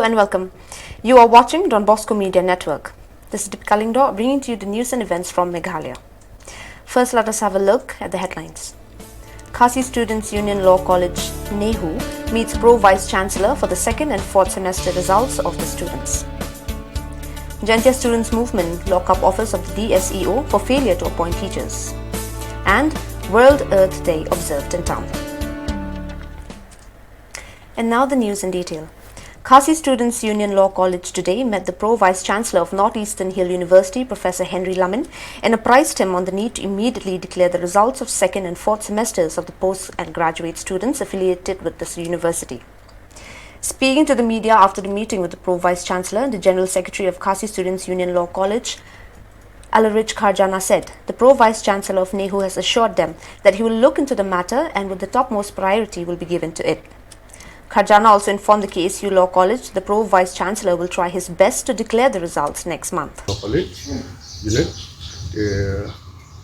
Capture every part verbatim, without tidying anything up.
And welcome. You are watching Don Bosco Media Network. This is Deepika Lyngdoh bringing to you the news and events from Meghalaya. First, let us have a look at the headlines. Khasi Students Union Law College, NEHU, meets Pro Vice Chancellor for the second and fourth semester results of the students. Jaintia Students Movement lock up office of the D S E O for failure to appoint teachers. And World Earth Day observed in town. And now the news in detail. Khasi Students Union Law College today met the Pro Vice Chancellor of Northeastern Hill University, Professor Henry Lamin, and apprised him on the need to immediately declare the results of second and fourth semesters of the post and graduate students affiliated with this university. Speaking to the media after the meeting with the Pro Vice Chancellor, the General Secretary of Khasi Students Union Law College, Alarich Kharjana, said the Pro Vice Chancellor of NEHU has assured them that he will look into the matter and with the topmost priority will be given to it. Kharjana also informed the K S U Law College the Pro Vice Chancellor will try his best to declare the results next month. College unit, eh,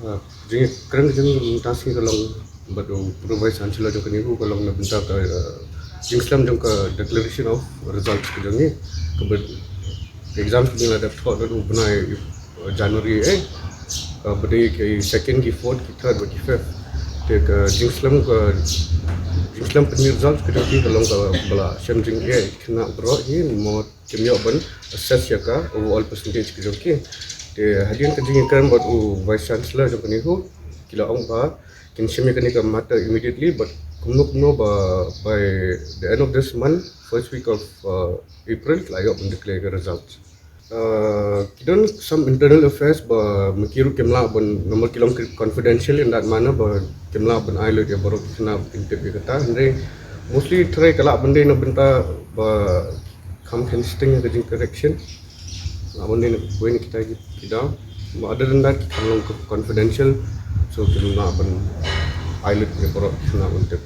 ah, jingkren jong mynta sngi ka long bad u Pro Vice Chancellor jong ka NEHU ka long na bynta ka, eh, jingslem jong ka declaration of results ka jong ngi. Ka bad exam ka jong la dep thoh na u bnai, eh, January, eh, ka bad ka second, ki fourth, ki third bad ki fifth. Te ka jingslem ka jingslem pynmih results ka jong ngi ka long kaba la shem jingeh ki khynnah baroh hi, mo kim ïoh ban assess ïa ka overall percentage ka jong ki. Te hadien ka jingïakren bad u Vice Chancellor jong ka NEHU, ki la ong ba kin shim ïa kane ka matter immediately, bad kumno kumno ba by the end of this month, first week of, uh, April, ki la ïoh ban declare ka result. Uh, ki don some internal affairs ba ma ki ruh kim lah ban, namar ki long confidential, in that manner ba kim lah ban ai lut ïa baroh ki khynnah ba kin tip ïa kata. Hynrei mostly trai ka lah ban dei na bynta ba kham khein sting ka jing correction. Lah ban dei na kawei na kita ki, ki daw. But other than that, ki kham long confidential. So kim lah ban ai lut ïa baroh ki khynnah ban tip.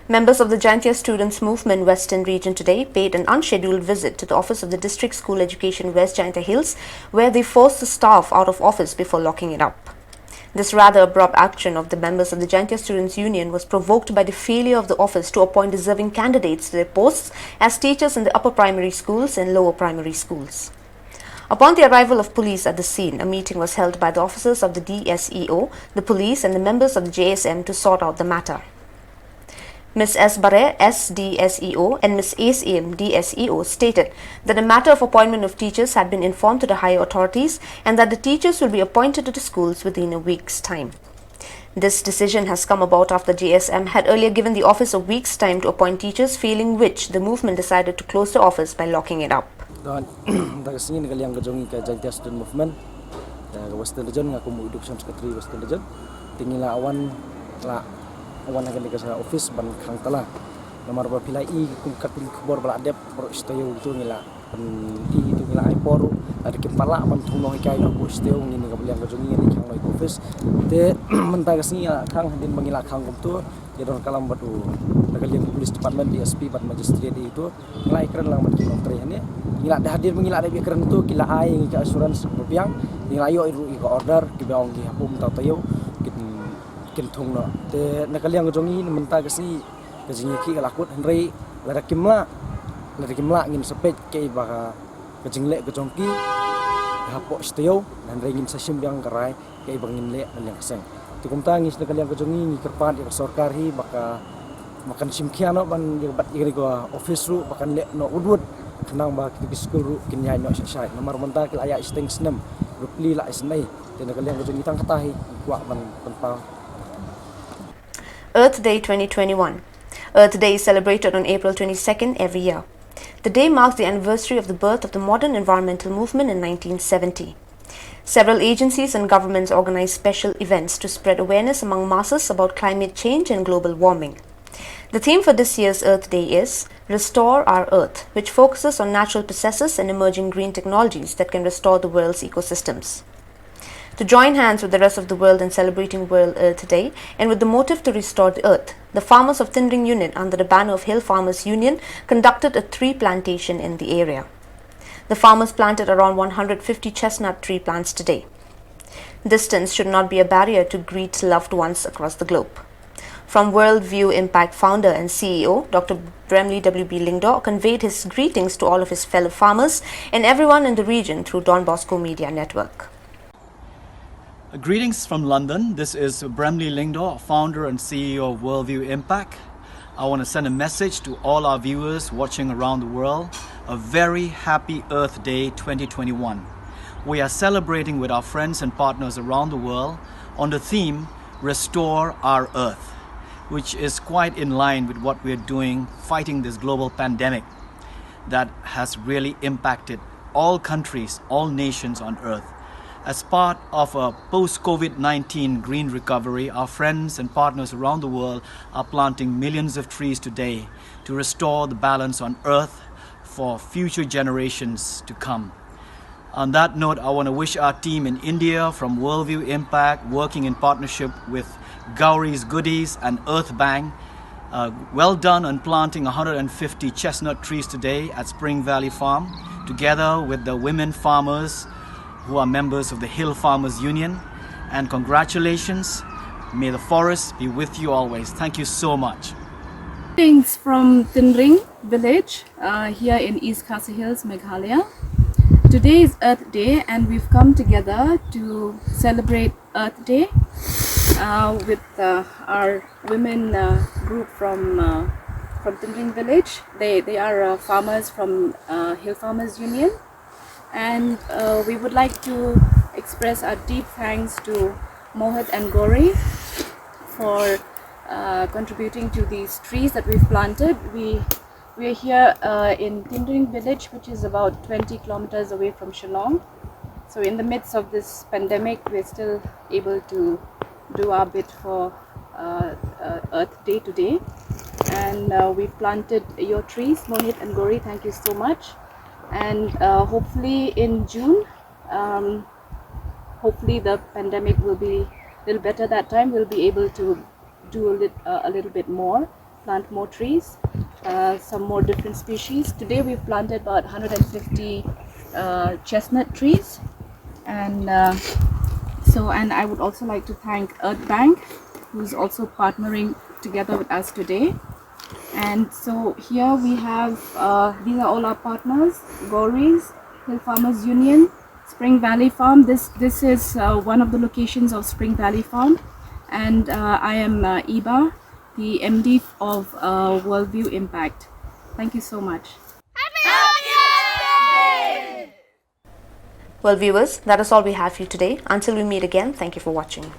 Members of the Jaintia Students Movement Western Region today paid an unscheduled visit to the office of the District School Education West Jaintia Hills, where they forced the staff out of office before locking it up. This rather abrupt action of the members of the Jaintia Students Union was provoked by the failure of the office to appoint deserving candidates to their posts as teachers in the upper primary schools and lower primary schools. Upon the arrival of police at the scene, a meeting was held by the officers of the D S E O, the police, and the members of the J S M to sort out the matter. Miss S Bare, S D S E O, and Miss A Siem, D S E O, stated that the matter of appointment of teachers had been informed to the higher authorities and that the teachers will be appointed to the schools within a week's time. This decision has come about after J S M had earlier given the office a week's time to appoint teachers, failing which the movement decided to close the office by locking it up. Don, da ka sngi na ka liang ka jong ngi ka Jaintia Student Movement, da ka Western Region, nga kum u Education Secretary Western Region. Te ngi la wan, la wan ha kane ka office ban khang tala. Namar ba phi la i kum ka khubor ba la dep baroh shi taïew tu ngi la pyn-i tu ngi la ai por ruh, lada kim pat lah ban thung noh hikai noh baroh shi taïew, ngi na ka liang ka jong ngi ngi khang noh ïa ka office. Te mynta ka sngi ngi la khang, hadien ba ngi la khang kumtu, ïa don kalam bad u, na ka liang ka police department, D S P bad magistrate ïa tu. Ngi la ïakren lang bad ki nongtrei hangne. Ngi la, hadien ba ngi la dep ïakren tu, ki la ai ngi ka assurance ba biang, ngi la ïoh ruh ïa ka order, kiba ong ki hapoh mynta taïew kin, kin thung noh. Te na ka liang ka jong ngi mynta ka sngi ka jingïakhih ka la kut, hynrei lada kim lah, lada kim lah ngin sa peit kaei ba ka, ka jingleh ka jong ki hapoh shi taïew, hynrei ngin sa shim biang ka rai kaei ba ngin leh na liang ka seng. Te kumta ngi na ka liang ka jong ngi ngi kyrpad ïa ka sorkar hi ba ka, ba kan shim khia noh ban ïa ka, bad ïa kane ka office ruh ba kan leh noh wut wut, khnang ba kito ki skul ruh kin ïaid noh shai shai. Namar mynta ki la ïaid shiteng snem, bapli la isynei. Te na ka liang ka jong ngi tang kata hi ngi kwah ban pynpaw. Earth Day twenty twenty-one. Earth Day is celebrated on April twenty-second every year. The day marks the anniversary of the birth of the modern environmental movement in nineteen seventy. Several agencies and governments organize special events to spread awareness among masses about climate change and global warming. The theme for this year's Earth Day is Restore Our Earth, which focuses on natural processes and emerging green technologies that can restore the world's ecosystems. To join hands with the rest of the world in celebrating World Earth Day, and with the motive to restore the earth, the farmers of Tynring Unit, under the banner of Hill Farmers Union, conducted a tree plantation in the area. The farmers planted around one hundred fifty chestnut tree plants today. Distance should not be a barrier to greet loved ones across the globe. From Worldview Impact founder and C E O, Doctor Bremley W B Lyngdoh conveyed his greetings to all of his fellow farmers and everyone in the region through Don Bosco Media Network. Greetings from London. This is Bremley Lyngdoh, founder and C E O of Worldview Impact. I want to send a message to all our viewers watching around the world. A very happy Earth Day twenty twenty-one. We are celebrating with our friends and partners around the world on the theme Restore Our Earth, which is quite in line with what we're doing fighting this global pandemic that has really impacted all countries, all nations on earth. As part of a post COVID nineteen green recovery, our friends and partners around the world are planting millions of trees today to restore the balance on earth for future generations to come. On that note, I want to wish our team in India from Worldview Impact, working in partnership with Gauri's Goodies and Earth Bank, uh, well done on planting one hundred fifty chestnut trees today at Spring Valley Farm, together with the women farmers who are members of the Hill Farmers Union. And congratulations. May the forest be with you always. Thank you so much. Greetings from Tinring village uh, here in East Khasi Hills, Meghalaya. Today is Earth Day, and we've come together to celebrate Earth Day uh, with uh, our women uh, group from uh, from Tinring village. They they are uh, farmers from uh, Hill Farmers Union, and uh, we would like to express our deep thanks to Mohit and Gauri for uh, contributing to these trees that we've planted. We we are here uh, in Tinring village, which is about twenty kilometers away from Shillong. So in the midst of this pandemic, we're still able to do our bit for uh, uh, Earth Day today. And uh, we planted your trees, Mohit and Gauri. Thank you so much. And uh, hopefully in June, um, hopefully the pandemic will be a little better that time. We'll be able to do a, lit- uh, a little bit more, plant more trees, uh, some more different species. Today we've planted about one hundred fifty uh, chestnut trees, and uh, so and I would also like to thank Earth Bank, who's also partnering together with us today. And so here we have uh, these are all our partners: Gauri's, Hill Farmers Union, Spring Valley Farm. This this is uh, one of the locations of Spring Valley Farm, and uh, I am uh, Iba, the M D of uh, Worldview Impact. Thank you so much. Well, viewers, that is all we have for you today. Until we meet again, thank you for watching.